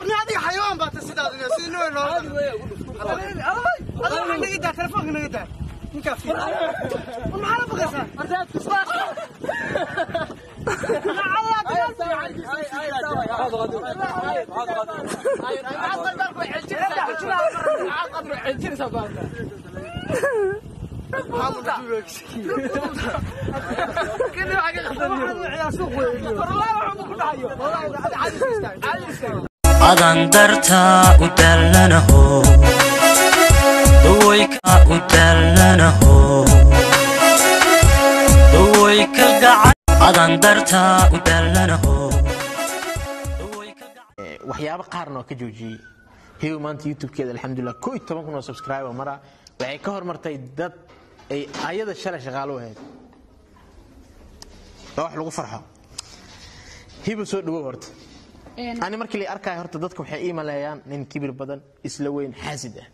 Adiga xayawaan baa ta sidaad si noo noo. Adiga waxaa naga daa telefoonka, naga daa ninkaa fiir. War maxaa la baqaysaa? Adan dartaa u dallanaho, dawayka u dallanaho, daway kalgacal adan dartaa u dallanaho. Waxyaabo qaarna waa ka joojiyey. Hibo maanta YouTube-keeda, alxamdulilah, 11,000 oo subscriber mara. Waxay ka hormartay dad ay ayada shalay shaqaalo u ahayd. Waa wax lagu farxo. Hibo, soo dhawow. Horta ani markii la arkaayo, horta dadka waxay ii maleeyaan nin kibir badan, isla weyn, xaasid ah.